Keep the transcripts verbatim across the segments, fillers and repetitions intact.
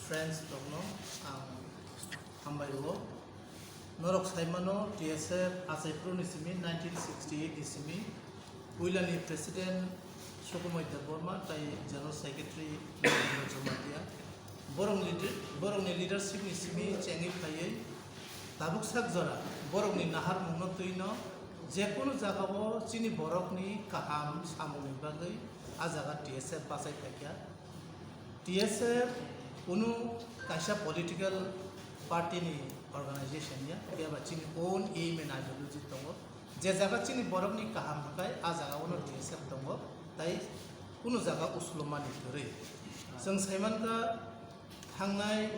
Friends rokno ang hambai rwo. Norok saimano T S F achaiphru ni simi nineteen sixty-eight ni simi puilani President Sukumoi Debbarma tai General Secretary Nagenda Jamatia. Borokni, borokni leadership ni simi chengwi phaiwi tabuk sak jora borokni naharmungno twino jekunu jagao chini borokni kaham samungni bagwi a jaga T S F bachai phaikha. T S F kunu kaisa political party ni organization ya, phiya ba chini own aim and ideology tongo. Je jaga chini borokni kaham hwnkhe a jaga ono T S F tongo, tai kunu jaga uslomani kwrwi. Chwng saimankha thangnai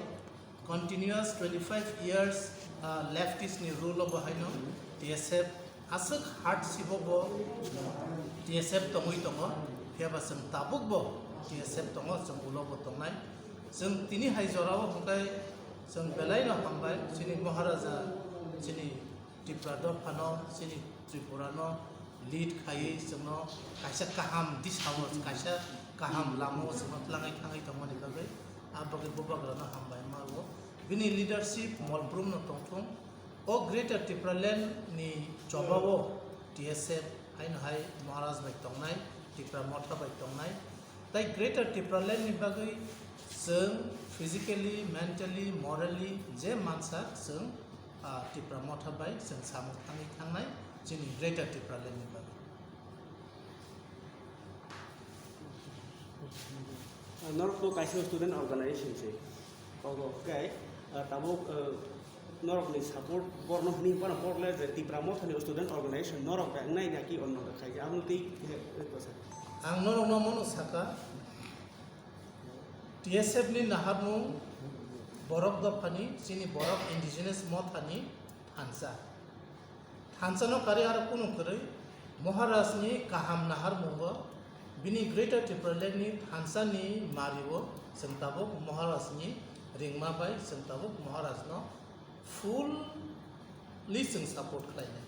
continuous twenty-five years, ah, leftist ni rule o bo haino T S F aswk hardship o bo T S F tongwi tongo, phiya ba chwng tabuk bo T S F tongo, chwng ulo bo tongnai. Chwng tini hai jora o hwnkhe chwng belai no hambai chini Maharaja, chini Tipra dophano, chini Tripura no lead khaiwi chwngno kaisa kaham disao, kaisa kaham lamao chwngno twlangwi thangwi tongmani bagwi a bagwi bubagrano hambai ma rwo. Bini leadership molbrum no tongthung. O Greater Tipraland ni chobao T S F haino hai Maharaj bai tongnai, Tipra Motha bai tongnai. Tai Greater Tipraland ni bagwi chwng physically, mentally, morally je mansa chwng, ah, Tipra Motha bai chwng samung thangwi thangnai chini Greater Tipraland ni bagwi. Ah, norok to kaisa student organization se. Ogo, okay. Ah, tabuk, ah, norok ni support borno hini bana borle je Tipra Motha ni student organization norok bai nai naki onno khai. Amo tei, eh, eh, kosa. Ang norok no mono saka, T S F ni naharmung borok dophani, chini borok indigenous mothani thansa. Thansa no karwi aro kunu kwrwi Maharaj ni kaham naharmungo bini Greater Tipraland ni thansa ni mario chwng tabuk Maharaj ni ringma bai chwng tabuk Maharaj no fully chwng support khlainai.